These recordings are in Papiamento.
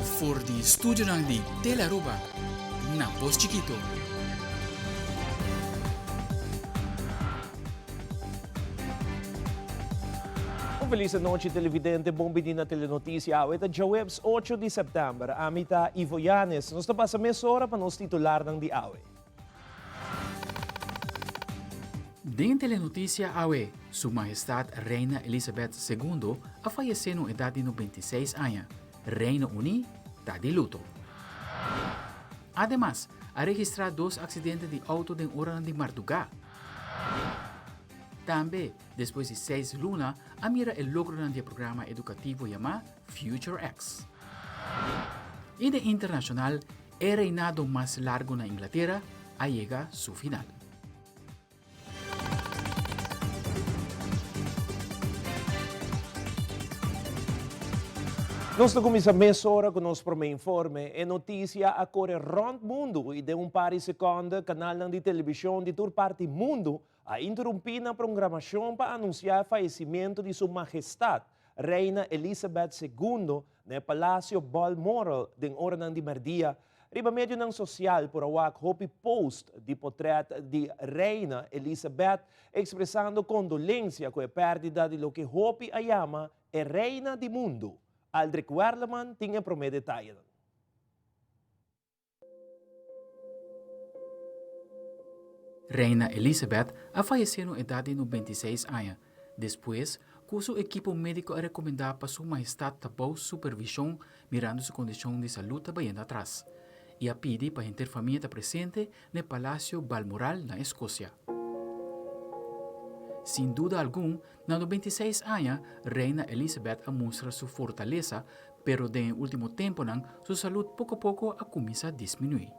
For di studionan di Telearuba na Pos Chikito. Un feliz anochi televidente, bon bini na Telenoticia. Awe ta djaweps 8 di september. Ami ta Ivo Yanes. Nos ta pasa mesora pa nos titularnan di awe. Den Telenoticia awe, Su Mahestad Reina Elizabeth Segundo a fayece na un edad di 96 aña. Reino Uní ta di luto. Ademas, a registrá dos aksidente di outo den oranan di mardugá. Tambe, despues di seis luna, a mira e logronan di e programa edukativo yamá Future X. I den internashonal, e reinado mas largu na Inglatera a yega su final. Nos ta kuminsá mesora ku nos promé informe. E notisia a kore rònt mundu i den un par di sekònde kanalnan di televishon di tur parti mundu a interumpí nan prongramashon pa anunsiá e fayesimentu di Su Mahestat Reina Elizabeth Segundo na e Palasio Balmoral den oranan di mèrdia. Riba medionan sosial por a wak hopi post di potrèt di Reina Elizabeth ekspresando kondolensia ku e pèrdida di loke hopi a yama e Reina di Mundu. Aldrich Werleman tin e promé detayenan. Reina Elizabeth a fayesé na un edat di 96 aña, despues ku su ekipo médiko a rekomendá pa Su Mahestat ta bou supervishon mirando su kondishon di salú ta bayendo atras, i a pidi pa henter famia ta presente na e Palasio Balmoral na Eskosia. Sin duda algun, na 96 aña Reina Elizabeth a mustra su fortalesa Pero den e ultimo temponan su salud poco poco a cuminsa disminui.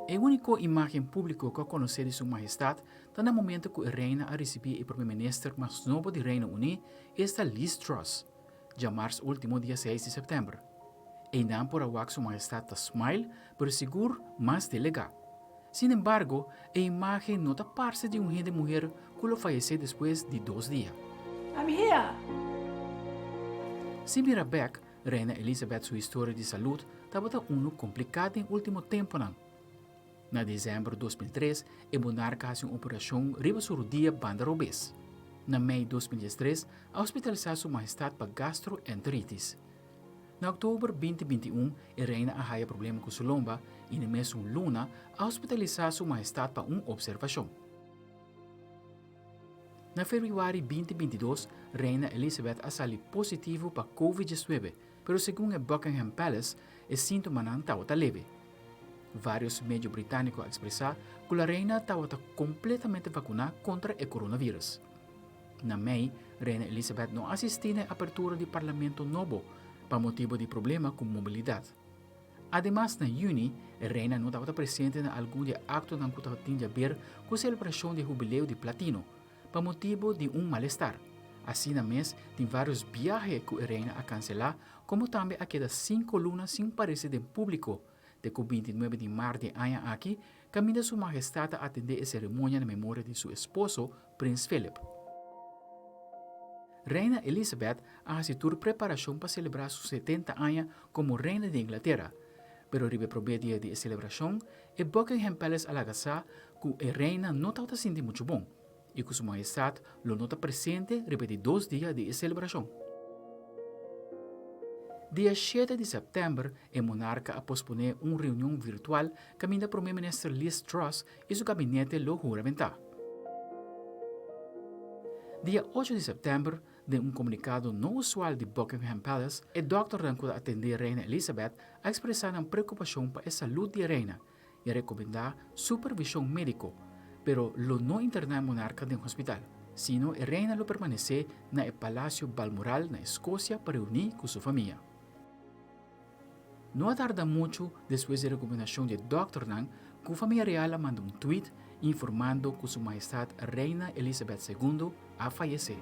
E unico imagen publico cu a conoce di Su Mahestad ta na momento cu e Reina a ricibi e Prome Minister mas nobo di Reino Uni, esta Liz Truss, djamars ultimo dia seis di september. Eynan por a wak Su Mahestad ta smile, pero sigur mas delega. Sin embargo, e imágen no ta parse di un hende muher ku lo fayesé despues di dos dia. I'm here! Si mira bèk, Reina Elizabeth su historia di salud tabata unu kompliká den último tempunan. Na desèmber 2003, e monarka hasi un operashon riba su rudia banda robes. Na mei 2013, a hospitalisá Su Mahestat pa gastroenteritis. Na oktober 2021 e reina a haya problema ku su lomba i na mesun luna a hospitalisá su mahestat pa un opservashon. Na febrüari 2022 reina Elizabeth a sali positivo pa covid 19, pero segun e Buckingham Palace e síntomanan tabata leve. Vários medio britániko a ekspresá ku la reina tabata kompletamente vakuná kontra e coronavirus. Na mei, Reina Elizabeth no asistí na e apertura di Parlamento nobo pa motibu di problema ku mobilidat. Ademas, na yüni, e reina no tabata presente na algun di e aktonan ku tabatin di aber ku selebrashon di e hubileo di platino, pa motibu di un malestar. Asina mes, tin vários biahe ku e reina a kanselá, komo tambe a keda sinku luna sin parese den públiko, te ku 29 di mart di e aña aki, kaminda Su Mahestat a atendé e seremonia na memoria di su esposo, Prins Philip. Reina Elizabeth a hasi tur preparashon pa selebrá su 70 aña komo reina di Inglatera, pero riba e promé dia di e selebrashon, e Buckingham Palace a laga sa ku e reina no tabata sinti muchu bon i ku su mahestat lo no ta presente riba e di dos dia di e selebrashon. Dia shete di sèptèmber e monarka a posponé un reunion virtual kaminda Promé Minister Liz Truss i su gabinete lo huramentá. Dia ocho di sèptèmber, den un komunikado no usual di Buckingham Palace, e dòkternan ku ta atendé Reina Elizabeth a ekspresá nan preokupashon pa e salud di e reina i a rekomendá supervishon médiko, pero lo no interná e monarka den hospital, sino e reina lo permanesé na e Palasio Balmoral na Eskosia pa reuní ku su famia. No a tarda muchu despues di e rekomendashon di e dòkternan ku famia real a manda un tweet informando ku Su Mahestat Reina Elizabeth Segundo a fayesé.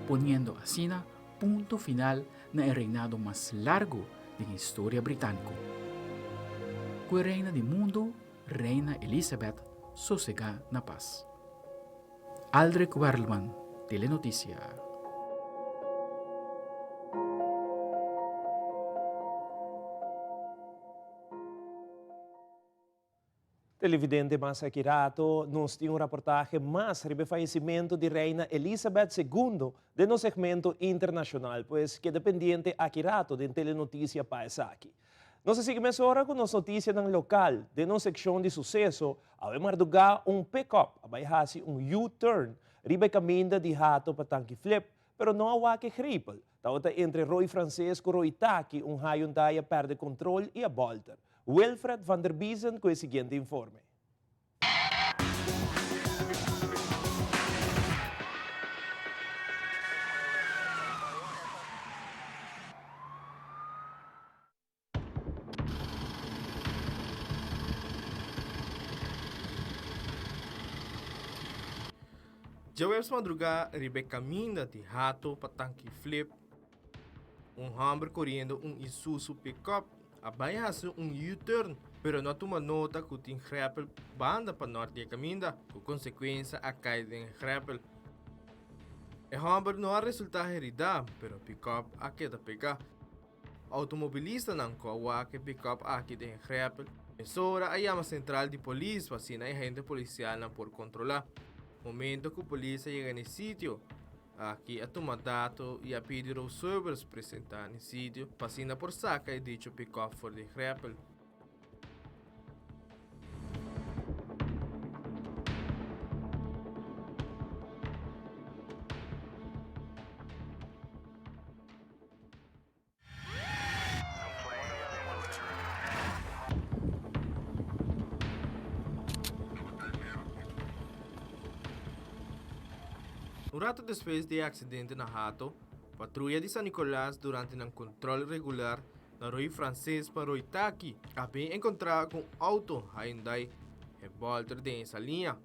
Poniendo asina punto final na e reinado mas largu den historia britániko. Ku e reina di mundu, Reina Elizabeth, sosegá na pas. Aldrich Werleman, Telenoticia. Televidente mas aki rato nos tin un raportahe mas riba e fayecimento di Reina Elizabeth Segundo den nos segmento internacional, pues keda pendiente aki rato den Telenoticia pa esaki. Nos a sigui mesora ku nos notisianan lokal. Den nos sekshon di suseso, awe mardugá un pick-up a bai hasi un U-turn riba e kaminda di Hato pa Tanki Flip, pero no a wak e grepel. Tabata entre Roy Frances ku Roy Taki un Hyundai a pèrdè kontrol i a bòlter. Wilfred van der Biezen ku e siguiente informe. Djaweps madrugá riba e kaminda di Hato pa Tanki Flip, un hòmber koriendo un Isuzu pickup a bai hasi un U-turn, pero no a tuma nota ku tin grèpel banda pa nòrt di e kaminda, ku konsekuensia a kai den e grèpel. E hòmber no a resultá heridá, pero pickup a keda pegá. Outomobilistanan ku a wak e pickup aki den e grèpel, mesora a yama sentral di polis pa asina e agente polisialnan por kontrolá. Momento ku polis a yega na e sitio, aki a tuma dato i a pidi rouwservers presentá na e sitio pa asina por saka e dicho pickup for di e grèpel. Un rato despues di e accidente na Hato, patruya di San Nicolas durante nan control regular na Roi Frances pa Roi Taki a bin encontra cu un auto Hyundai e bolter den e saliña.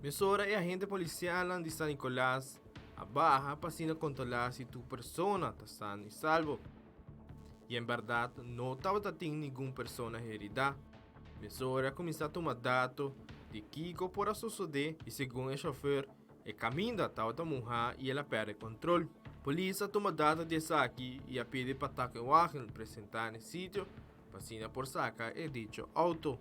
Mesora e agente policialnan di San Nicolas a baha pa asina controla si tur persona ta sano y salvo. Y en berdad no tabata tin ningun persona herida. Mesora a cuminsa tuma dato di kico por a sosode y segun e chofer E kaminda tabata muhá i el a pèrdè kontrol. Polis a tuma data di esaki i a pidi pa takenwagen presentá n'e sitio pa asina por saka e dicho outo.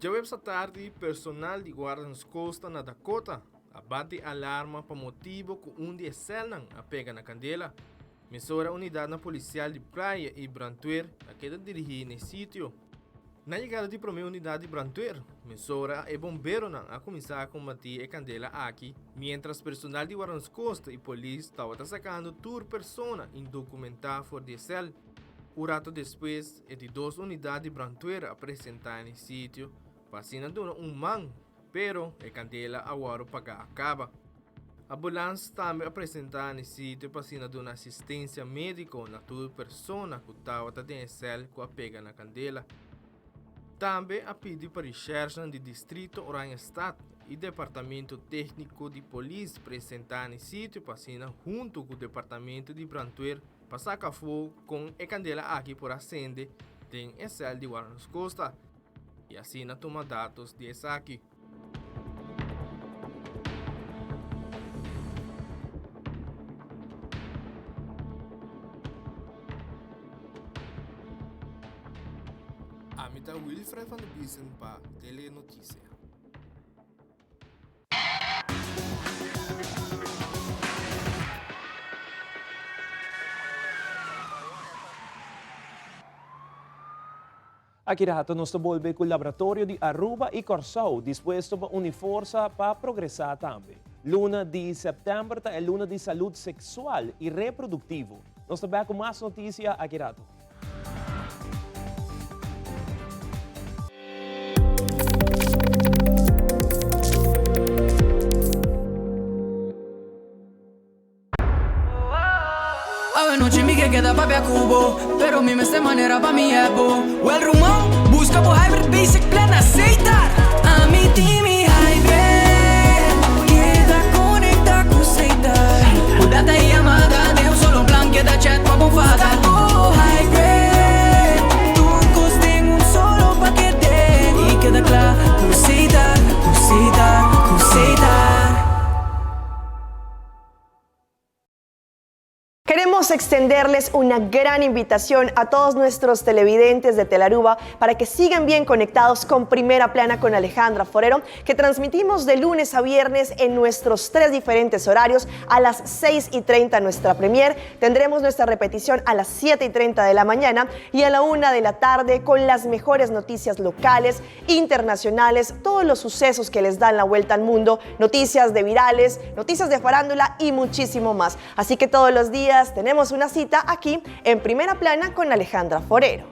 Djaweps atardi personal di Guardians Costa na Dakota a bati alarma pa motibo ku un di e sèlnan a pega na kandela. Mesora unidatnan polisial di Playa i Brandweer a keda dirigí na e sitio. Na yegada di promé unidat di brandweer, mesora e bomberonan a kuminsá kombatí e kandela aki, miéntras personal di Warrenskosta i polis tabata sakando tur persona indokumentá for di e sèl. Un rato despues, e di dos unidat di brandweer a presentá na e sitio pa asina duna un man, pero e kandela a wòrdu pagá a kaba. Ambulans tambe a presentá na e sitio pa asina duna asistensia médiko na tur persona ku tabata den e sèl ku a pega na kandela. Tambe a pidi pa rishèrsnan di Distrito Oranjestad i Departamento Tékniko di Polis presentá na e sitio pa asina huntu ku Departamento di Brandweer pa saka afó kon e kandela aki por a sende den e sèl di Warners Costa i asina tuma datos di esaki. Ami ta Wilfred van der Biesen pa Telenoticia. Aki rato nos ta bolbe ku Laboratorio di Aruba i Kòrsou dispuesto pa uni forsa pa progresá tambe. Luna di sèptèmber ta e luna di salud seksual i reproduktivo. Nos ta bèk ku mas notisia aki rato. Awe nochi mi ke keda papia ku bo Pero mi mester manera pa mi hep bo Wel ruman. Buska bo Hybrid Basic Plan na Setar. Ami tin mi Hybrid. Keda konekta ku Setar. Ku data i yamada den un solo plan keda chat pa bo fada. Buska bo Hybrid. Tur kos den un solo pakete. I keda kla ku Setar, ku Setar, ku Setar. Queremos extenderles una gran invitación a todos nuestros televidentes de Telaruba para que sigan bien conectados con Primera Plana con Alejandra Forero, que transmitimos de lunes a viernes en nuestros tres diferentes horarios a las 6:30 nuestra premier. Tendremos nuestra repetición a las 7:30 de la mañana y a la 1 de la tarde con las mejores noticias locales, internacionales, todos los sucesos que les dan la vuelta al mundo, noticias de virales, noticias de farándula y muchísimo más. Así que todos los días tenemos una cita aquí en Primera Plana con Alejandra Forero.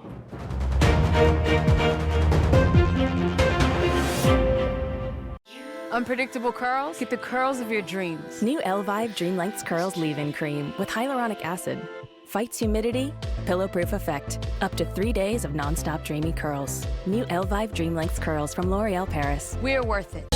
Unpredictable curls? Get the curls of your dreams. New Elvive Dream Lengths Curls Leave-In Cream with hyaluronic acid. Fights humidity, pillow-proof effect. Up to 3 days of non-stop dreamy curls. New Elvive Dream Lengths Curls from L'Oreal Paris. We're worth it.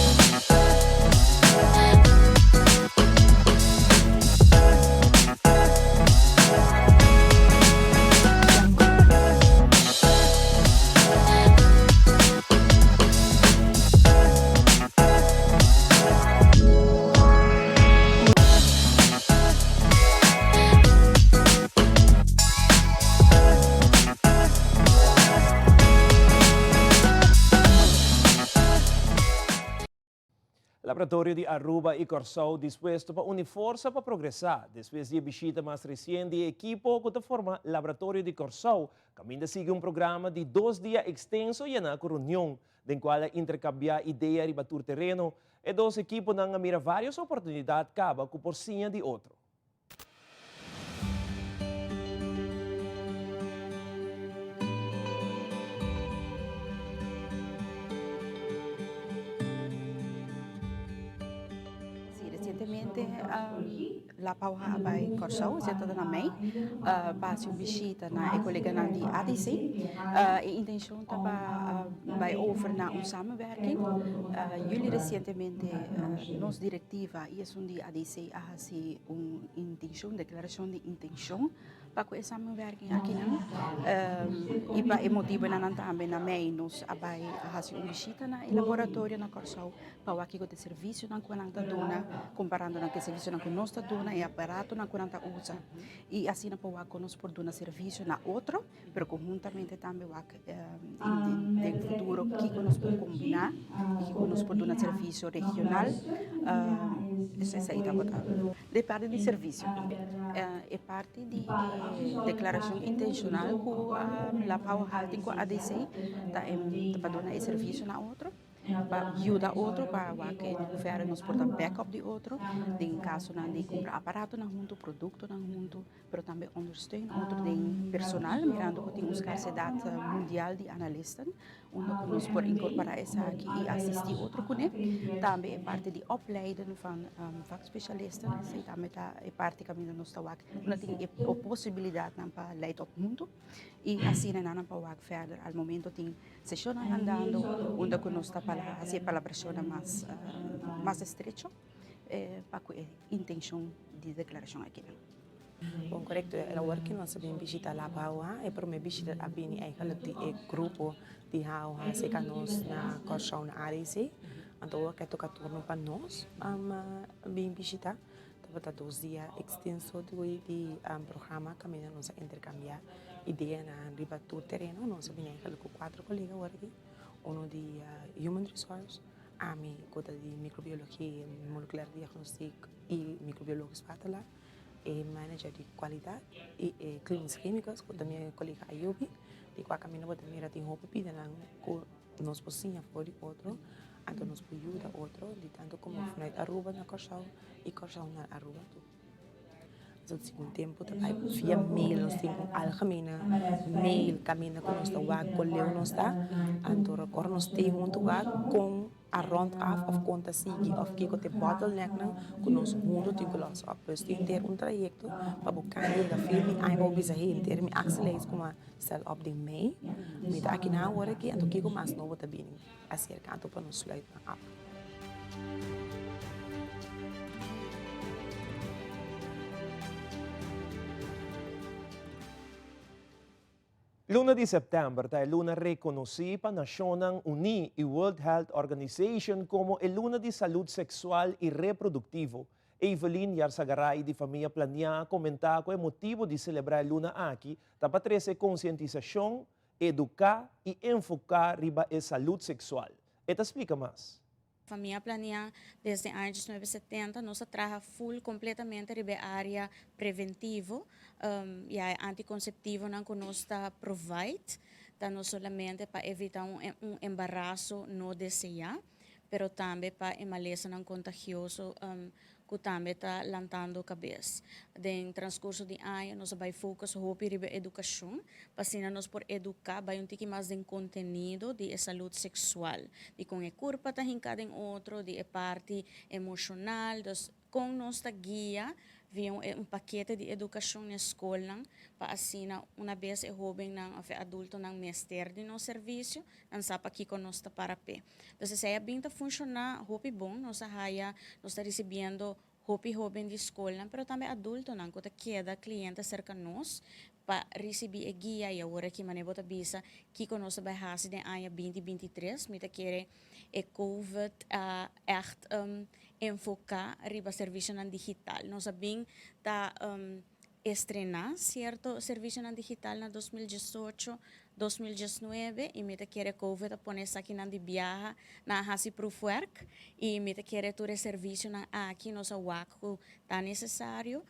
Laboratorio di Aruba y Corsou dispuesto pa uni forsa pa progresa. Despues di e bishita mas recien di e ekipo cu ta forma Laboratorio di Corsou, caminda sigui un programa di dos dia extenso yena cu reunion, den cual a intercambia idea riba tur tereno. E dos ekiponan a mira varios oportunidad caba cu por siña di otro. Sí, recientemente La Pauha a bai Kòrsou, esei ta na mei, pa hasi un bishita na e koleganan di ADC. E intenshon ta pa bai over na un samenwerking. Juli resientemente nos direktiva i esun di ADC a hasi un intenshon, deklarashon di intenshon pa ku e samenwerking akinan. I pa e motibunan tambe na mei nos a bai hasi un bishita na e laboratorio na Kòrsou. Pa wak kiko ta e servisionan ku nan ta duna, komparando nan ku e servisionan ku nos ta duna, e aparatonan ku nan ta usa. I asina por wak ku nos por duna servisio na otro, pero konhuntamente tambe wak den futuro kiko nos por kombiná i kiko nos por duna servisio regional. Esei tabata de parti di servisio. E parti di e deklarashon intenshonal ku La Pao Halting ku ADC ta pa duna e servisio na otro. Pa yuda otro pa wak en hoeverre nos por ta backup di otro den kasonan di kumpra aparatonan huntu, produktonan huntu, pero tambe ondersteun otro den personal mirando ku tin un skarsedat mundial di analisten unda ku nos por inkorporá esaki i asistí otro kuné. Tambe e parti di opleiden van vakspesialisten esei tambe ta e parti kaminda nos ta wak unda tin e posibilidatnan pa leid op huntu i asina nan pa wak verder. Al momento tin Sesionnan andando unda cu nos ta haci e palabracionnan mas mas estrecho pa cu e intencion di declaracion akinan. Bon corecto, el awor cu nos a bin bishita Lab HOH, e prome bishita a bini eigenlijk di e grupo di HOH cerca nos na Corsou na ADC. Anto awor cu a toca turno pa nos bin bishita. Tabata dos dia extenso di programa caminda nos a intercambia ideanan riba tur tereno. Nos a bini eigenlijk cu cuatro colega awor aki. Uno di Human Resource, ami cu ta di Microbiologia, Moleculaire Diagnostiek y Microbiologisch Waterlab, e manager di cualidad y e klinisch chemicus cu ta mi colega Ayubi. Di cua caminda bo ta mira tin hopi pidanan cu nos por siña for di otro, anto nos por yuda otro, di tanto como vanuit Aruba na Kòrsou i Kòrsou na Aruba tur. Anto segun tempu ta bai via mail, nos tin un algemene mail kaminda ku nos ta wak kon leu nos ta, anto ora nos tin huntu wak kon. a rond af of kon ta sigui of kiko ta e bottlenecknan ku nos huntu tin ku los op. Pues tin henter un trayekto pa bo kan yega firme i bo bisa hey henter mi actielijst ku mi a stel op den mei mi ta akinan awor aki anto kiko mas nobo ta bini aserka anto pa nos sluit nan ap. Luna di sèptèmber ta e luna rekonosí pa Nashonnan Uní i World Health Organization komo e luna di salud seksual i reproduktivo. Evelyn Yarzagaray di Famia Planiá a komentá ku e motibu di selebrá e luna aki ta pa trese konsientisashon, eduká i enfoká riba e salud seksual. E ta splika mas. Famia Planea desde aña diesnuebe setenta nos a traha full completamente riba e area preventivo ya e anticonceptivonan cu nos ta provide ta no solamente pa evita un embaraso no desea pero tambe pa e malesanan contagioso cu tambe ta lantando cabes. Den transcurso di aña nos a bay focus hopi riba educacion pa asina nos por educa bay un tiki mas den contenido di e salud sexual, di con e curpa ta hinca den otro, di e parti emocional, dus con nos ta guia via un pakete di educacion na e scolnan pa asina una bes e hobennan of e adultonan mester di nos servicio nan sa pakico nos ta para p'e. Entonces esei a bin ta funciona hopi bon, nos a haya, nos ta ricibiendo hopi hoben di scolnan, pero tambe adultonan cu ta keda cliente cerca nos pa ricibi e guia y awor aki manera bo ta bisa kico nos ta bay haci den aña binti 23, mi ta kere e covid a echt enfoca riba servicionan digital. Nos a bin ta Estrená sierto servisionan digital na 2018, 2019 i mi ta kere Covid a pone esakinan di biaha na a hasi proefwerk i mi ta kere tur e servisionan aki nos a wak ku ta nesesario,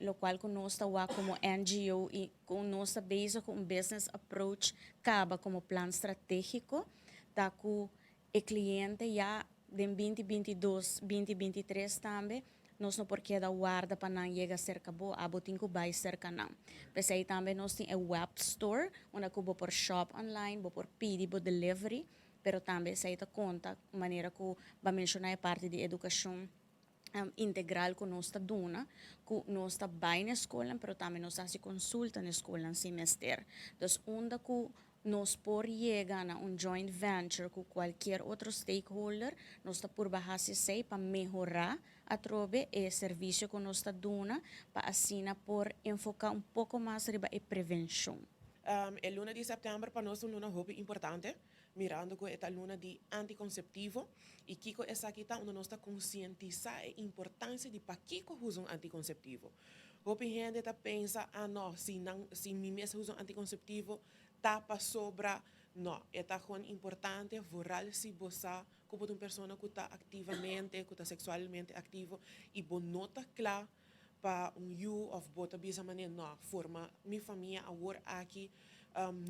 lokual ku nos ta wak komo NGO i ku nos ta bezig ku un business approach kaba komo plan stratégiko ta ku E cliente ya den 2022, 2023 tambe, nos no por keda warda pa nan yega cerca bo, abo tin cu bay cerca nan. P'esey tambe nos tin e web store unda cu bo por shop online, bo por pidi bo delivery, pero tambe esey ta conta manera cu bo a menciona e parti di educacion integral cu nos ta duna, cu nos ta bay na e scolnan, pero tambe nos ta haci consulta na e scolnan si mester. Dus unda cu nos por yega na un joint venture cu cualkier otro stakeholder, nos ta purba haci esey pa mehora atrobe e servicio cu nos ta duna, pa asina por enfoca un poco mas riba e prevencion. E luna di sèptèmber pa nos ta un luna hopi importante. Mirando ku e ta luna di antikonseptivo i kiko esaki ta unda nos ta konsientisá e importansia di pakiko usa un antikonseptivo. Hopi hende ta pensa, ah no, si nan si mi mes usa un antikonseptivo ta pasobra no, e ta gewoon importante vooral si bo sa ku bo ta un persona ku ta aktivamente, ku ta seksualmente aktivo i bo no ta kla pa un yu of bo ta bisa manera no, forma mi famia awor aki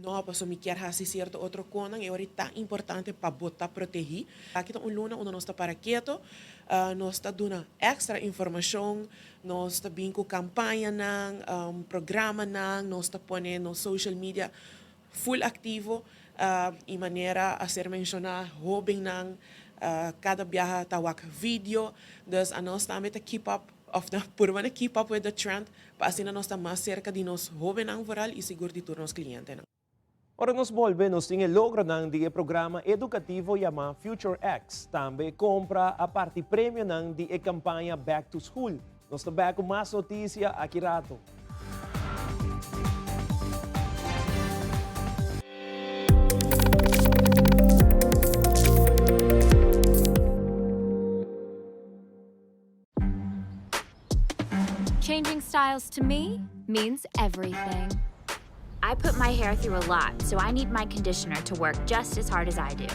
no pasobra mi kier hasi cierto otro conan e ora ta importante pa bo ta protehi. Aki ta un luna unda nos ta para keto, nos ta duna extra informacion, nos ta bin cu campañanan, programanan, nos ta pone nos social media full activo y manera a ser menciona hobennan cada biaha ta wak video, dus anos tambe ta keep up of ta purba na keep up with the trend pa asina nos ta mas cerca di nos hobennan vooral y sigur di tur nos clientenan. Ora nos bolbe nos tin e logronan di e programa edukativo yamá Future X. Tambe kompra a parti premionan di e kampaña Back to School. Nos ta bek ku mas notisia aki rato. Changing styles to me means everything. I put my hair through a lot, so I need my conditioner to work just as hard as I do.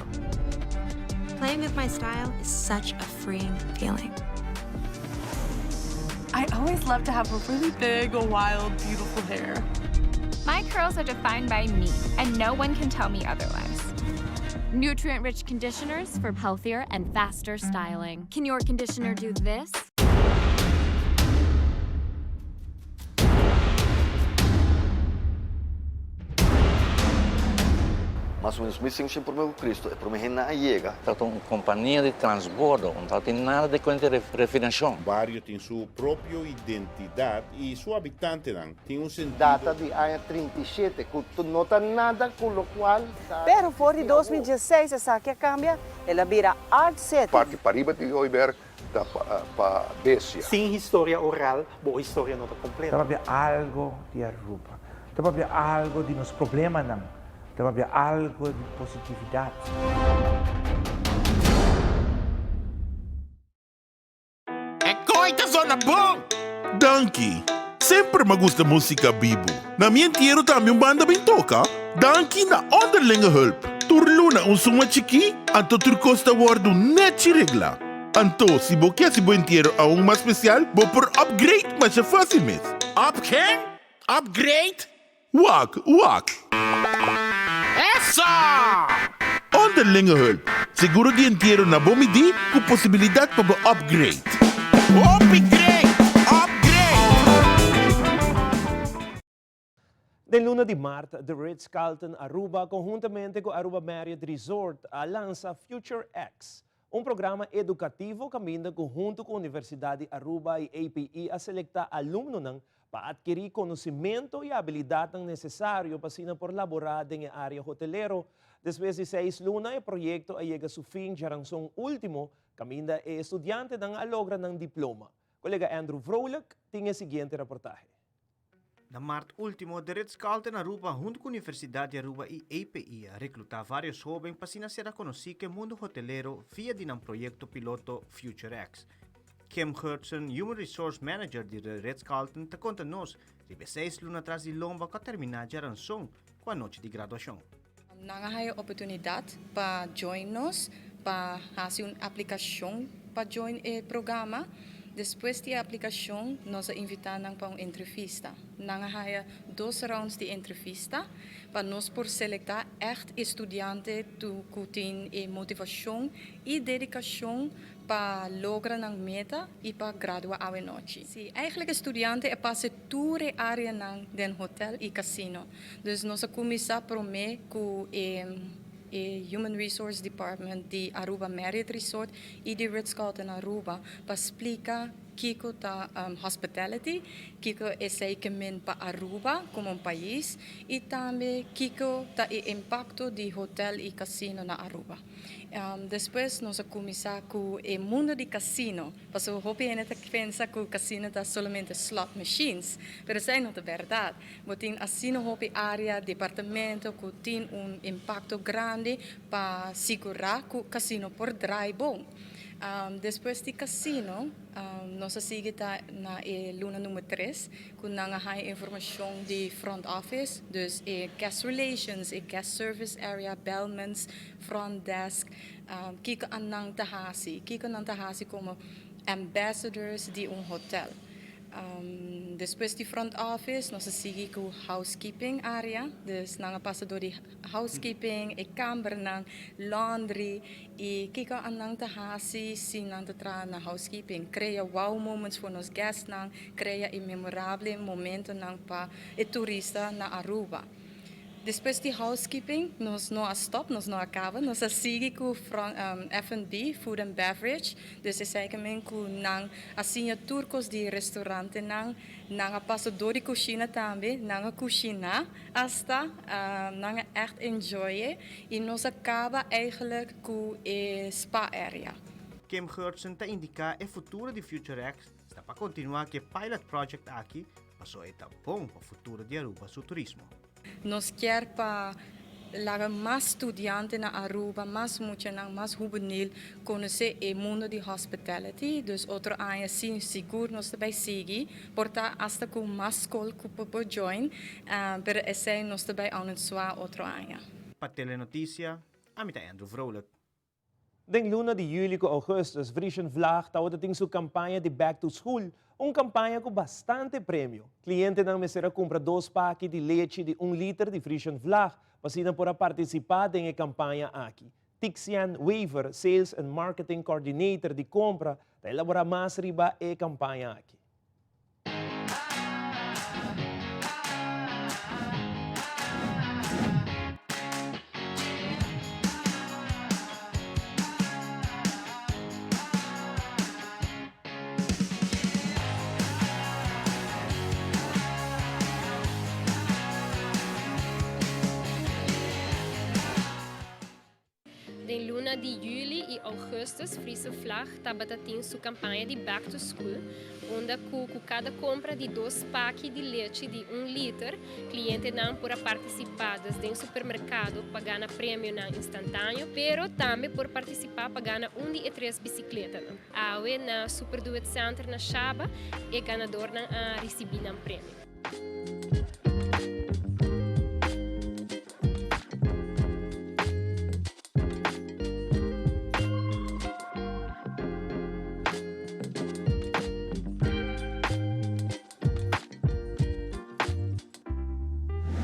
Playing with my style is such a freeing feeling. I always love to have a really big, wild, beautiful hair. My curls are defined by me, and no one can tell me otherwise. Nutrient-rich conditioners for healthier and faster styling. Can your conditioner do this? Mas o menos 1500 promé ku Kristu e promé hendenan a yega. Tabata un kompania di transbordo, no tabatin nada di kuenta di refinashon. Bario tin su propio identidat i su habitantenan tin un sentido. Data di aña 37 ku no ta nada ku lokual ta Pero for di 2016 esaki a kambia, el a bira Art City. Parti pariba di Hooiberg ta pa bestia. Sin historia oral, bo historia no ta completo. Ta papia algo di Aruba. Ta papia algo di nos problemanan. Ta papia algo di positividad. E koe ta zona bon! Danki! Semper m'a gusta músika bibu. Na mi entiero tambe un banda bin toka. Danki na Onderlinge Hulp. Tur luna un suma chikí, anto tur kos ta wòrdu nèchi reglá. Anto, si bo ke hasi bo entiero aun mas spesial, bo por upgrade masha fásil mes. Up ken? Upgrade? Wak, wak! Eso! Onderlinge Hulp, seguro di entiero na bo midí ku posibilidat pa bo upgrade. Hopi great! Upgrade! Den luna di mart, The Ritz-Carlton Aruba konhuntamente ku Aruba Marriott Resort a lansa Future X, un programa edukativo kaminda ku huntu ku Universidat di Aruba i APE a selektá alumnonan pa adkerí konosementu i abilidatnan nesesario pa asina por laborá den e área hotelero. Despues di seis luna e proyekto a yega su fin djaranson último, kaminda e estudiantenan a logra nan diploma. Kolega Andrew Vrolijk tin e siguiente reportahe. Na mart último, The Ritz-Carlton Aruba huntu ku Universidat di Aruba i API a reklutá vários hóben pa asina sera konosí ku e mundu hotelero via di nan proyekto piloto FutureX. Kim Gertsen, Human Resource Manager di The Ritz-Carlton, ta konta nos riba e seis luna tras di lomba ku a terminá djaranson ku anochi di graduashon. Nan a haya oportunidat pa join nos, pa hasi un aplikashon pa join e programa. Despues di e aplikashon nos a invitá nan pa un entrevista. Nan a haya dos rounds di entrevista pa nos por selektá ègt e studiante ku tin e motivashon i dedikashon pa logra nan meta y pa gradua awe nochi. Si, eigenlijk e studiante a pasa tur e areanan den hotel y casino. Dus nos a cuminsa prome cu e e Human Resource Department di Aruba Marriott Resort y di Ritz-Carlton Aruba pa splica kico ta hospitality, kico esey ke men pa Aruba como un pais y tambe kico ta e impacto di hotel y casino na Aruba. Despues nos a kuminsá ku e mundu di kasino, pasobra hopi hende ta pensa ku kasino ta solamente slot machines, pero esei no ta bèrdat. Bo tin asina hopi área, departamento ku tin un impakto grandi pa sigurá ku kasino por drai bon. Despues di kasino nos a sigui ta na e luna number tres ku nan a haña informashon di front office, dus e guest relations, e guest service area, bellmans, front desk, kiko a nan ta hasi, kiko nan ta hasi komo ambassadors di un hotel. Despues di front office nos a sigui ku housekeeping area, dus nan a pasa dor di housekeeping, e kambernan, laundry i kiko a nan ta hasi si nan ta traha na housekeeping, krea wow moments for nos guestnan, krea e memorable momentonan pa e turista na Aruba. Despues di housekeeping nos no a stop, nos no a caba, nos a sigui cu F&B, food and beverage, dus esey ke men cu nan a siña tur cos di restaurantenan, nan a pasa door di cushina tambe, nan a cushina hasta, nan a echt enjoy e y nos a caba eigenlijk cu e spa area. Kim Geurtsen ta indica e futuro di FutureX sta pa continua cu e pilot project aki Paso e ta bon pa futuro di Aruba su turismo. Nos kier pa laga mas studiante na Aruba, mas muchanan, mas hubenil conoce e mundo di hospitality. Dus otro aña si sigur nos ta bay sigui, por ta hasta cu mas scol cu por join, pero esey nos ta bay anuncia otro aña. Pa Telenoticia, ami ta Andrew Vrolijk. Den luna di juli ku ougùstùs, Vriezen Vlag tabata tin su kampaña di Back to School, un kampaña ku bastante premio. Klientenan mester a kumpra dos paki di lechi di un liter di Vriezen Vlag pa asina por a partisipá den e kampaña aki. Tixian Wever, Sales and Marketing Coordinator di Kompra, ta elaborá mas riba e kampaña aki. di juli y augustus Friese Vlag tabata tin su campaña di Back to School unda cu cu cada compra di dos paki di lechi di un liter clientenan por a participa dus den supermercado pa gana premionan instantaneo pero tambe por participa pa gana un di e tres bicicletanan. Awe na Super Do It Center na Shaba e ganadornan a ricibi nan premio.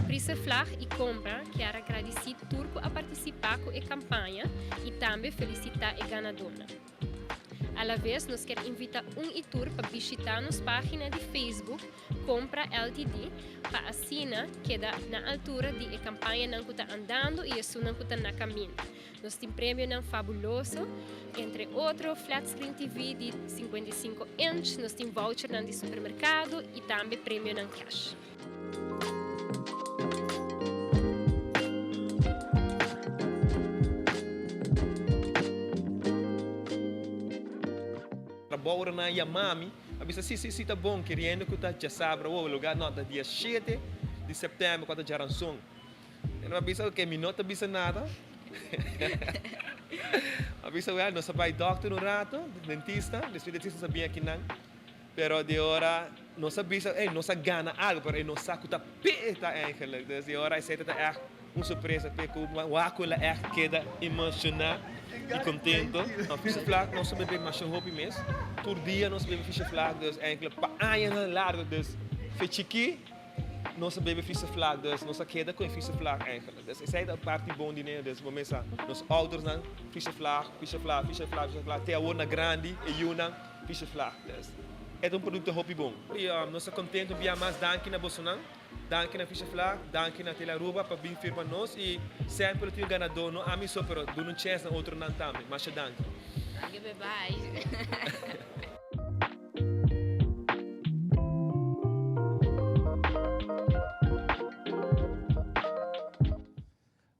Friese Vlag y Compra kier a gradici tur cu a participa cu e campaña y tambe felicita e ganadornan. Alaves nos kier invita un y tur pa bishita nos pagina di Facebook Compra Ltd pa asina keda na altura di e campañanan cu ta andando y esunnan cu ta na caminda. Nos tin premionan fabuloso, entre otro flat screen TV di 55 inch, nos tin vouchernan di supermercado y tambe premionan cash. Trabounan a yama mi, a bisa si si si ta bon, keriendo ku ta djasabra awo, lugar no ta dia shete di sèptèmber ku a ta djaranson. E no a bisa ok mi no ta bisa nada. A bisa wèl nos a bai dòkter un rato, dentista, despues dentista nos a bin akinan. Pero di ora nos a bisa ey nos a gana algo pero e no sa cu ta p'e ta eigenlijk. Dus di ora esey ta ta echt un sorpresa p'e cu wak cu el a echt keda emociona y contento. No, Fisher Flag nos a bebe masha hopi mes. Tur dia nos a bebe Fisher Flag dus eigenlijk pa añanan largo dus fe chiki nos a bebe Fisher Flag dus nos a keda cu e Fisher Flag eigenlijk. Dus esey ta parti bon di ne. Dus bo mesa nos oudersnan Fisher Flag, Fisher Flag, Fisher Flag, Fisher Flag te awor na grandi e yunan. Fisher Flag. Dus e ta un producto hopi bon. Y nos ta contento bia mas danki na bosonan, danki na Fisher Flag, danki na Tele Aruba pa bin firma nos y semper lo tin un ganador, no ami so pero duna un chance na otronan tambe. Masha danki. Danki bye bye.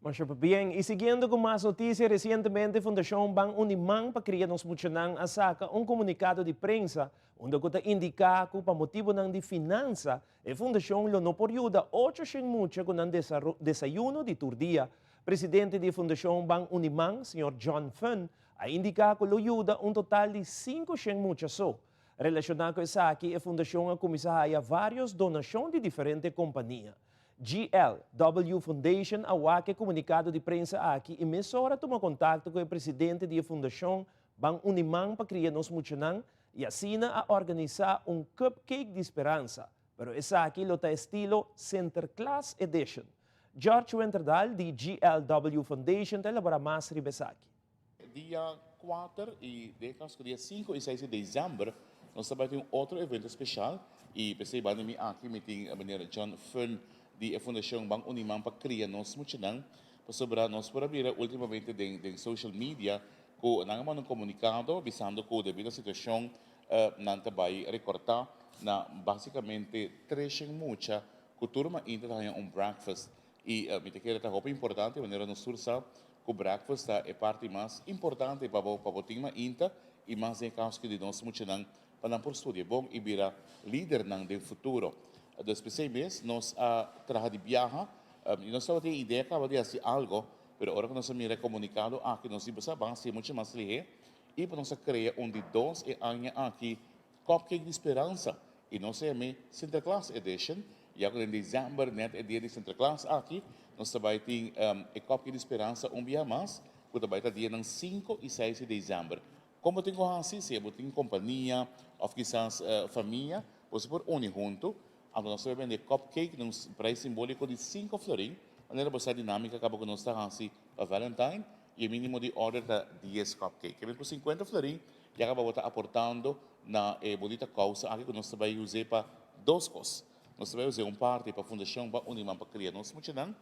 Masha pabien. Y siguiendo cu mas noticia, recientemente Fundacion Ban Uni Man pa Cria Nos Muchanan a saca un comunicado di prensa unda cu ta indica cu pa motibonan di finansa e fundacion lo no por yuda 800 mucha cu nan desayuno di tur dia. Presidente di e Fundacion Ban Uni Man, señor John Fun, a indica cu lo yuda un total di 500 mucha so. Relaciona cu esaki e fundacion a cuminsa haya varios donacion di diferente compania. GLW Foundation a wak e komunikado di prensa aki i mesora tuma kontakto ku e presidente di e fundashon Ban Uni Man pa Kria Nos Muchanan i asina a organisá un Cupcake di Speransa, pero esaki lo ta estilo Sinterklaas Edition. George Winterdal di GLW Foundation ta elaborá mas riba esaki. Dia kuater i den kaso ku dia sinku i seis di desèmber nos ta bai tin un otro evento speshal i p'esei banda mi aki mi tin meneer John Fun di e fundashon Ban Uni Man pa Kria Nos Muchanan pasobra nos por a mira ultimamente den den social media ku nan a manda un komunikado bisando ku debido a situashon nan ta bai rekortá na basikamente treshen mucha ku tur mainta ta haña un breakfast I mi ta kere ta hopi importante manera nos tur sa ku breakfast ta e parti mas importante pa bo pa bo tin mainta i mas den e kaso di nos muchanan pa nan por studia bon i bira lidernan den futuro. Dus p'esei mes nos a traha di biaha i nos tabatin e idea kaba di hasi algo pero ora ku nos a mira e komunikado aki nos di bo sa ban hasi mucha mas lihé i pa nos a krea un di dos e aña aki Cupcake di Speransa i nos a yam'é Sinterklaas Edition. Ya ku den desèmber, nèt e dia di Sinterklaas aki, nos ta bai tin e Cupcake di Speransa un bia mas, ku ta bai ta dianan sinku i seis di desèmber. Kon bo tin ku hasi? Si bo tin kompania òf kisas famia, boso por uni huntu. Anto nos ta bai bende cupcake na un preis simbóliko di sinku florin. Manera bo sa dinámika kaba ku nos ta hasi pa Valentine i e mínimo di òrder ta dies cupcake. Kebien ku sinkuenta florin Ya kaba bo ta aportando na e bonita kousa aki ku nos ta bai us'é pa dos kos. Nos ta bai us'é un parti pa Fundashon Ban Uni Man pa kria nos muchanan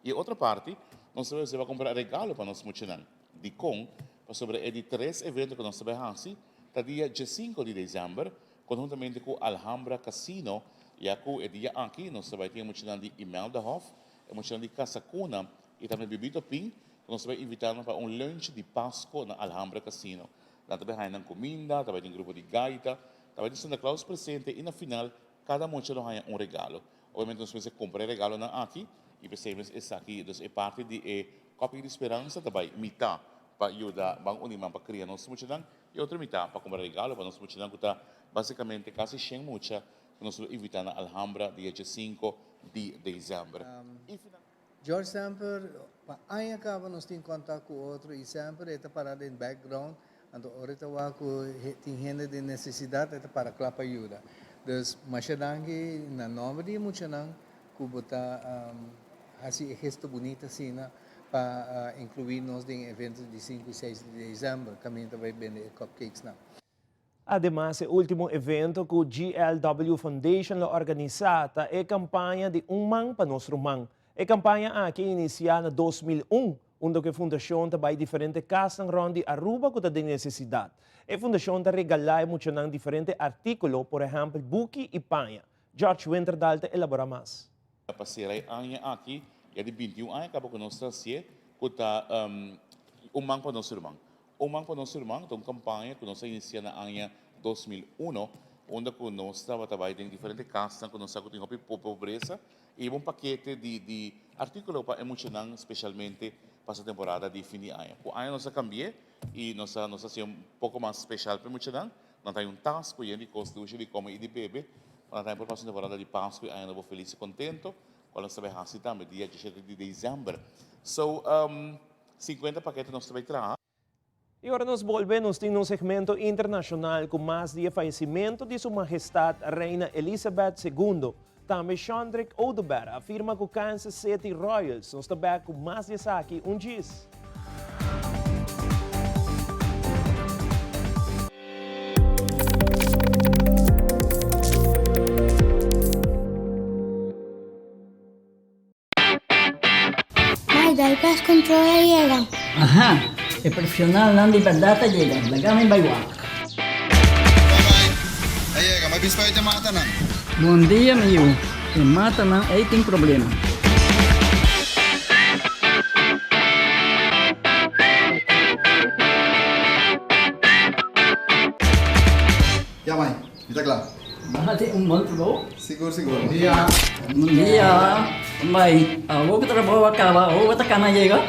i e otro parti nos ta bai us'é pa kumpra regalo pa nos muchanan. Dikon? Pasobra e di tres evento ku nos ta bai hasi ta dia diesinko di desèmber konhuntamente ku Alhambra Casino ya ku e dia aki nos ta bai tin e muchanan di Imeldahof, e muchanan di Casa Cuna i tambe Bibito Pin. Nos ta bai invitá nan pa un lunch di Pasco na Alhambra Casino. Nan ta bai haña nan kuminda, ta bai tin grupo di gaita, ta bai tin Santa Claus presente i na final kada mucha lo haña un regalo. Obviamente nos mester kumpra e regalonan aki i p'esei mes esaki dus e parti di e Cupcake di Speransa ta bai mitá pa yuda Ban Uni Man pa kria nos muchanan i otro mitá pa kumpra regalo pa nos muchanan ku ta basikamente kasi shen mucha ku nos lo invitá na Alhambra dia diesinko di desèmber. George semper pa aña caba nos tin contact cu otro y semper e ta para den background, anto ora e ta wak cu tin hende den necesidad e ta para cla pa yuda. Dus masha danki na nomber di e muchanan cu bo ta haci e gesto bunita asina pa inclui nos den e evento di sinku y seis di december caminda ta bay bende e cupcakesnan. Ademas e ultimo evento cu GLW Foundation lo organisa ta e campaña di Un Man pa Nos Ruman. E campaña aki a inicia na 2001, unda cu e fundacion ta bay diferente casnan rond di Aruba cu ta den necesidad. E fundacion ta regala e muchanan diferente articulo, por ehempel buki y paña. George Winterdal ta elabora mas. Pa sera e aña aki, ya di bintiun aña caba cu nos ta hacié, cu ta Un Man pa Nos Ruman. Un Man pa Nos Ruman ta un kampaña ku nos a inisiá na aña 2001, unda ku nos tabata bai den diferente kasnan ku nos sa ku tin hopi pobresa i hiba un pakete di di artíkulo pa e muchanan, spesialmente pasa temporada di fin di aña. Ku aña nos a kambi'é i nos a nos a hasié un poko mas spesial pa e muchanan. Nan ta haña un tas ku yen di kos dushi di kome i di bebe pa nan tambe por pasa un temporada di Pasku i Aña Nobo felis i kontento, kual nos ta bai hasi tambe dia diesshete di desèmber. So, 50 pakete nos ta bai traha. I ora nos bolbe nos tin nos segmento internashonal ku mas di e fayesimentu di Su Mahestat Reina Elizabeth Segundo. Tambe Shondrick Oduber a firma ku Kansas City Royals. Nos ta bek ku mas di esaki un djis. Mai, dal pest control a yega. Aha, e profesionalnan di berdad a yega, laga mi bai wak. Bye bye, a yega, mi a bisa pa e matanan. Bon dia mi yu, e matanan ei tin problema. Ya mai, mi ta kla. Nan tin un bon trabou. Sigur sigur. Bon dia. Bon dia. Mai, awor ku trabou a kaba, awor bo ta kana yega?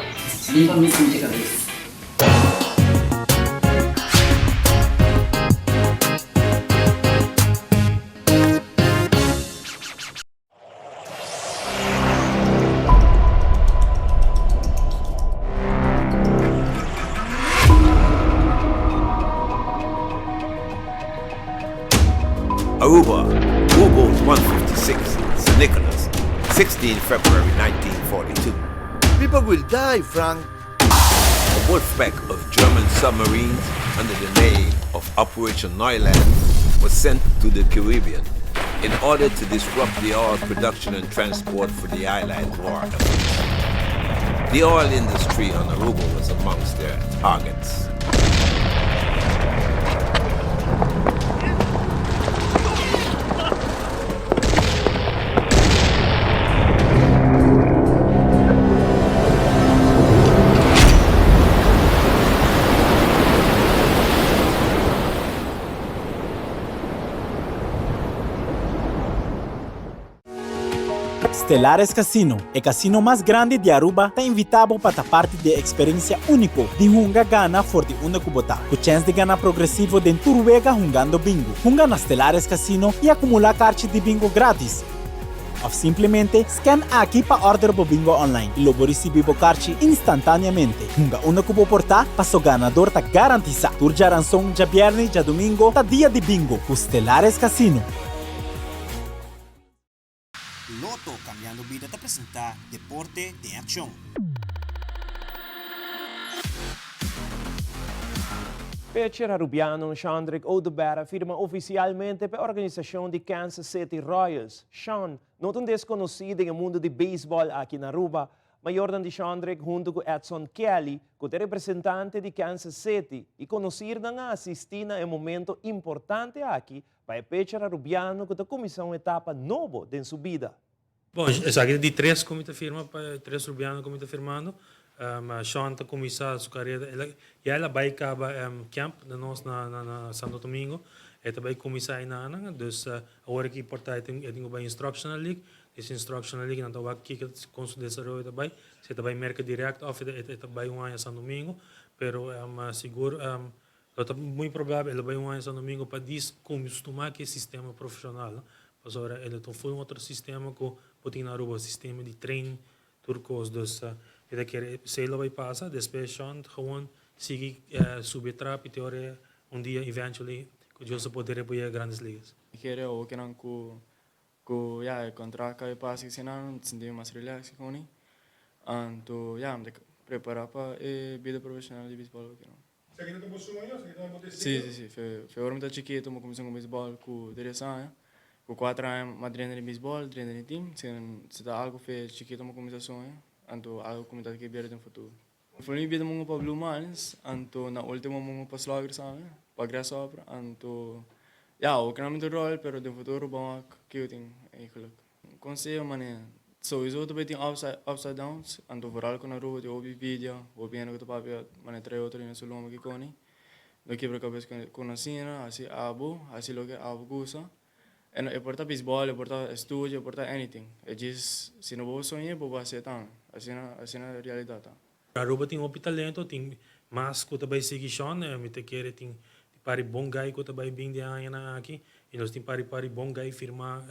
Bin pa mi pincha kabes. Aruba, U-boat 156, St. Nicholas, 16 February 1942. People will die, Frank. A wolf pack of German submarines under the name of Operation Neuland was sent to the Caribbean in order to disrupt the oil production and transport for the island war efforts. The oil industry on Aruba was amongst their targets. Stellares Casino, e casino mas grandi di Aruba, ta invita bo pa ta parti di e experiencia unico di hunga gana for di unda cu bo ta, cu chens di gana progresivo den tur wega hungando bingo. Hunga na Stellares Casino y acumula carchi di bingo gratis. Of simplemente scan aki pa order bo bingo online y lo bo ricibi bo carchi instantaneamente. Hunga unda cu bo por ta, paso ganador ta garantisa. Tur djaranson, djabierne y djadomingo ta dia di bingo cu Stellares Casino. Lotto Cambiando Bida ta presenta Deporte den Accion. Pitcher Arubiano Shandrick Oduber a firma oficialmente p'e organisacion di Kansas City Royals. Sean no ta un desconoci den e mundo di baseball aki na Aruba. Mayornan di Shandrick hunto cu Edson Kelly, cu ta e representante di Kansas City y conocirnan a asisti na e momento importante aki pa e pitcher Arubiano cu ta cuminsa un etapa nobo den su bida. Bon, esaki ta di tres ku mi ta firma, pa e tres rubiano ku mi ta firmando. Sean ta cuminsa su carera, el a ya el a bay caba camp na nos na na Santo Domingo, e ta bay cuminsa aynanan, dus awor aki por ta e tin e tin cu bay instructional league, des instructional league nan ta wak kico con su desaroyo ta bay, si e ta bay Merca direct of e ta bay un aña San Domingo, pero sigur lo ta muy probabel e lo bay un aña San Domingo pa dis custuma cu e sistema profesional, pasobra e lo ta un full otro sistema cu bo tin na Aruba, sistema di train Tur kos dus mi ta kere esei lo bai pasa despues Sean gewoon sigui subi e trap y te ora un dia eventually cu Dios su poder e por yega Grandes Ligas. Mi kere okinan cu cu ya e contract a pasa y asina mi ta sinti mi mas relax y con anto ya mi ta prepara pa e bida profesional di baseball okinan. Esaki ta bo sueño? Esaki ta bo deseo? Sí, sí, sí. Fe, fe ora mi ta chikito mi cuminsa con baseball cu tres aña. Cu cuatro aña mi a drenta den baseball, drenta den team. Si, si ta algo fe chikito mi cuminsa sueña, anto algo cu mi ta kier bira den futuro. For mi bida mi pa Blue Marlins, anto na ultimo mi pa Sluggers tambe, pa Grasshopper, anto ya, awor mi ta rol, pero den futuro bon wak kico tin eigenlijk. Conseho mane, souiso ta bay tin ups ups and downs, anto vooral cu na Aruba tin hopi vidia, hopi hende cu ta papia mane trae otro hende su lomba kikoni, no kibra cabes cu nan asina, haci abo, haci loke abo gusta, en e por ta baseball, e por ta estudio, e por ta anything, e djis si no bo soña bo por haci'e tambe, asina asina realidad ta. Aruba tin hopi talento, tin mas cu ta bay sigui Shon, mi ta kere tin pari bon guy cu ta bay bin di e añanan aki y nos tin pari pari bon guy firma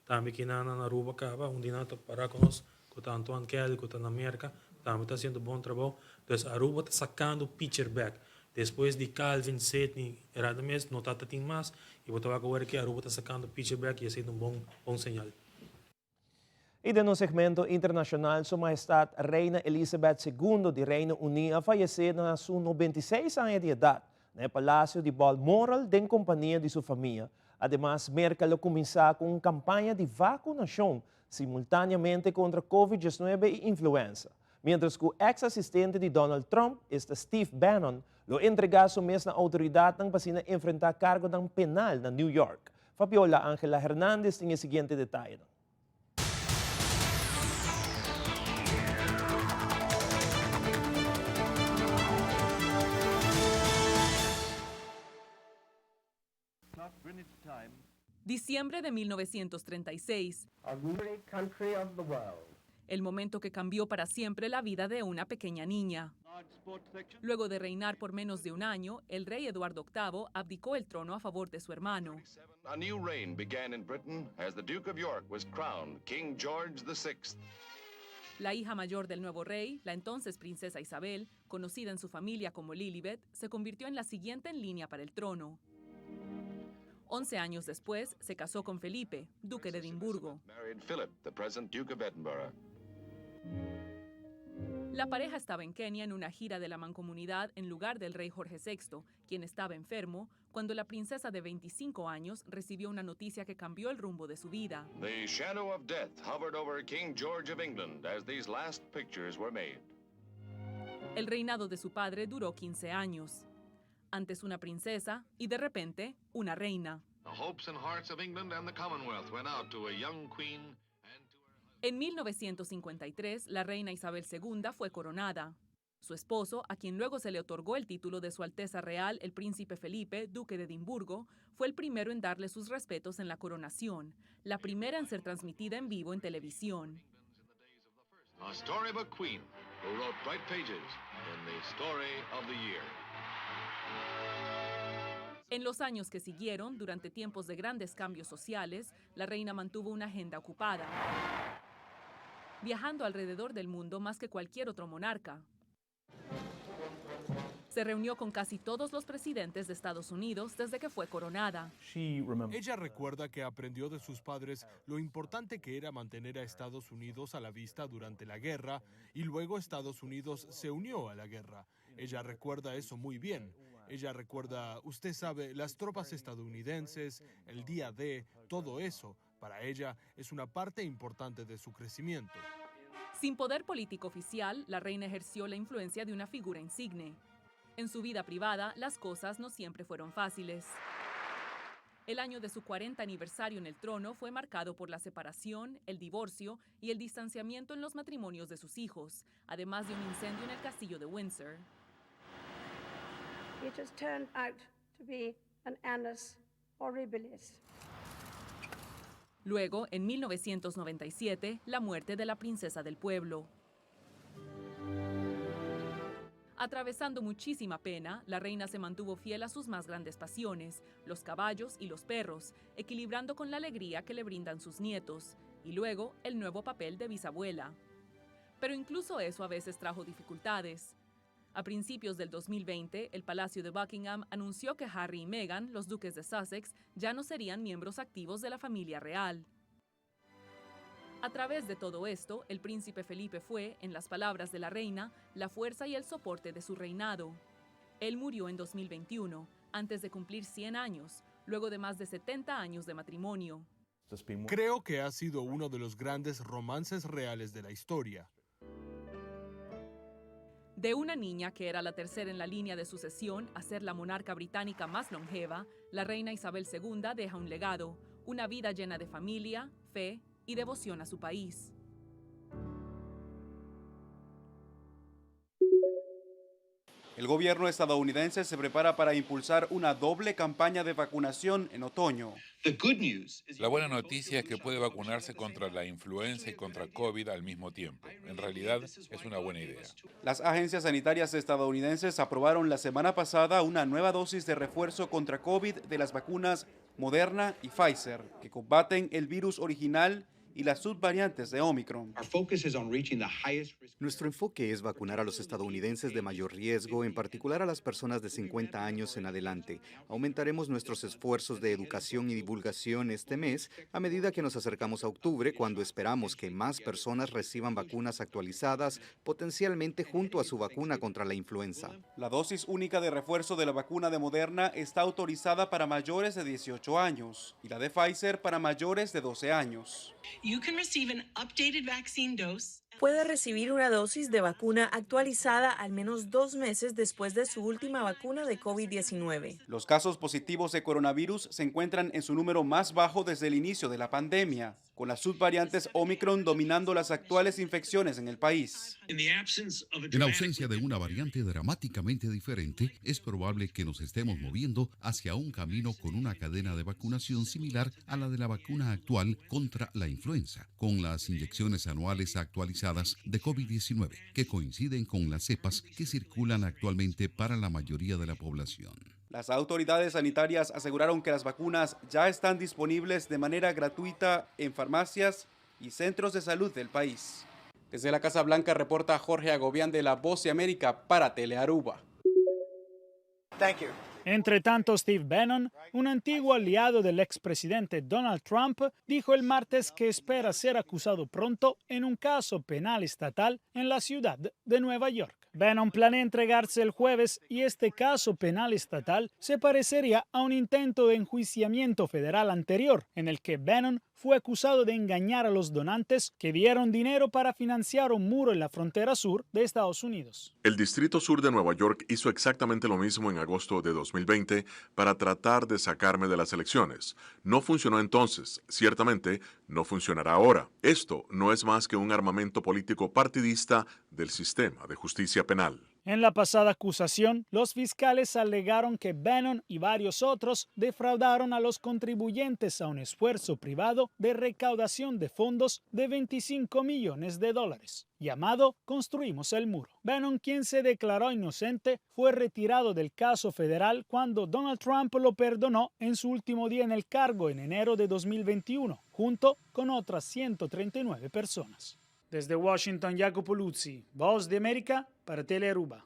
tambe kinan na Aruba caba, un di nan ta para cu nos cu ta Antoine Kelly cu ta na Merca, tambe ta haciendo bon trabou. Dus Aruba ta sacando pitcher bek. Despues di Calvin, Sidney, Radamés no ta tin mas y bo ta wak awor aki Aruba ta sacando pitcher bek y esey ta un bon bon señal. I den nos segmento internashonal Su Mahestat Reina Elizabeth Segundo di Reino Uní a fayesé na su 96 aña di edat na e Palasio di Balmoral den kompania di su famia. Ademas Merka lo kuminsá ku un kampaña di vakunashon simultáneamente kontra Covid 19 i influensa, miéntras ku eks asistente di Donald Trump, esta Steve Bannon, lo entregá su mes na outoridatnan pa asina enfrentá kargonan penal na New York. Fabiola Angela Hernandez tin e siguiente detayenan. Diciembre de 1936. El momento que cambió para siempre la vida de una pequeña niña. Luego de reinar por menos de un año, el rey Eduardo VIII abdicó el trono a favor de su hermano. A new reign began in Britain as the Duke of York was crowned King George VI. La hija mayor del nuevo rey, la entonces princesa Isabel, conocida en su familia como Lilibet, se convirtió en la siguiente en línea para el trono. 11 años después, se casó con Felipe, duque de Edimburgo. Married Philip, the present Duke of Edinburgh. La pareja estaba en Kenia en una gira de la mancomunidad en lugar del rey Jorge VI, quien estaba enfermo, cuando la princesa de 25 años recibió una noticia que cambió el rumbo de su vida. The shadow of death hovered over King George of England as these last pictures were made. El reinado de su padre duró 15 años. Antes una princesa y de repente una reina. The hopes and hearts of England and the Commonwealth went out to a young queen. En 1953, la reina Isabel II fue coronada. Su esposo, a quien luego se le otorgó el título de Su Alteza Real, el príncipe Felipe, duque de Edimburgo, fue el primero en darle sus respetos en la coronación, la primera en ser transmitida en vivo en televisión. A story of a queen who wrote bright pages in the story of the year. En los años que siguieron, durante tiempos de grandes cambios sociales, la reina mantuvo una agenda ocupada, viajando alrededor del mundo más que cualquier otro monarca. Se reunió con casi todos los presidentes de Estados Unidos desde que fue coronada. Ella recuerda que aprendió de sus padres lo importante que era mantener a Estados Unidos a la vista durante la guerra y luego Estados Unidos se unió a la guerra. Ella recuerda eso muy bien. Ella recuerda, usted sabe, las tropas estadounidenses, el día D, todo eso. Para ella es una parte importante de su crecimiento. Sin poder político oficial, la reina ejerció la influencia de una figura insigne. En su vida privada, las cosas no siempre fueron fáciles. El año de su 40 aniversario en el trono fue marcado por la separación, el divorcio y el distanciamiento en los matrimonios de sus hijos, además de un incendio en el castillo de Windsor. It has turned out to be an annus horribilis. Luego, en 1997, la muerte de la princesa del pueblo. Atravesando muchísima pena, la reina se mantuvo fiel a sus más grandes pasiones, los caballos y los perros, equilibrando con la alegría que le brindan sus nietos, y luego el nuevo papel de bisabuela. Pero incluso eso a veces trajo dificultades. A principios del 2020, el Palacio de Buckingham anunció que Harry y Meghan, los duques de Sussex, ya no serían miembros activos de la familia real. A través de todo esto, el príncipe Felipe fue, en las palabras de la reina, la fuerza y el soporte de su reinado. Él murió en 2021, antes de cumplir 100 años, luego de más de 70 años de matrimonio. Creo que ha sido uno de los grandes romances reales de la historia. De una niña que era la tercera en la línea de sucesión a ser la monarca británica más longeva, la reina Isabel II deja un legado, una vida llena de familia, fe y devoción a su país. El gobierno estadounidense se prepara para impulsar una doble campaña de vacunación en otoño. La buena noticia es que puede vacunarse contra la influenza y contra COVID al mismo tiempo. En realidad es una buena idea. Las agencias sanitarias estadounidenses aprobaron la semana pasada una nueva dosis de refuerzo contra COVID de las vacunas Moderna y Pfizer, que combaten el virus original y las subvariantes de Omicron. Nuestro enfoque es vacunar a los estadounidenses de mayor riesgo, en particular a las personas de 50 años en adelante. Aumentaremos nuestros esfuerzos de educación y divulgación este mes a medida que nos acercamos a octubre, cuando esperamos que más personas reciban vacunas actualizadas, potencialmente junto a su vacuna contra la influenza. La dosis única de refuerzo de la vacuna de Moderna está autorizada para mayores de 18 años y la de Pfizer para mayores de 12 años. Puede recibir una dosis de vacuna actualizada al menos dos meses después de su última vacuna de COVID-19. Los casos positivos de coronavirus se encuentran en su número más bajo desde el inicio de la pandemia, con las subvariantes Omicron dominando las actuales infecciones en el país. En ausencia de una variante dramáticamente diferente, es probable que nos estemos moviendo hacia un camino con una cadena de vacunación similar a la de la vacuna actual contra la influenza, con las inyecciones anuales actualizadas de COVID-19, que coinciden con las cepas que circulan actualmente para la mayoría de la población. Las autoridades sanitarias aseguraron que las vacunas ya están disponibles de manera gratuita en farmacias y centros de salud del país. Desde la Casa Blanca reporta Jorge Agobián de La Voz de América para Telearuba. Thank you. Entre tanto, Steve Bannon, un antiguo aliado del expresidente Donald Trump, dijo el martes que espera ser acusado pronto en un caso penal estatal en la ciudad de Nueva York. Bannon planea entregarse el jueves y este caso penal estatal se parecería a un intento de enjuiciamiento federal anterior, en el que Bannon fue acusado de engañar a los donantes que dieron dinero para financiar un muro en la frontera sur de Estados Unidos. El Distrito Sur de Nueva York hizo exactamente lo mismo en agosto de 2020 para tratar de sacarme de las elecciones. No funcionó entonces, ciertamente no funcionará ahora. Esto no es más que un armamento político partidista del sistema de justicia penal. En la pasada acusación, los fiscales alegaron que Bannon y varios otros defraudaron a los contribuyentes a un esfuerzo privado de recaudación de fondos de 25 millones de dólares, llamado Construimos el Muro. Bannon, quien se declaró inocente, fue retirado del caso federal cuando Donald Trump lo perdonó en su último día en el cargo en enero de 2021, junto con otras 139 personas. Desde Washington, Jacopo Luzzi, Voz de América para Telearuba.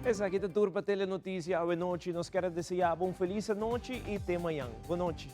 Esaki ta tur pa Telenoticia awe nochi. Nos kier a desea bo un feliz anochi y te mañan. Bon nochi.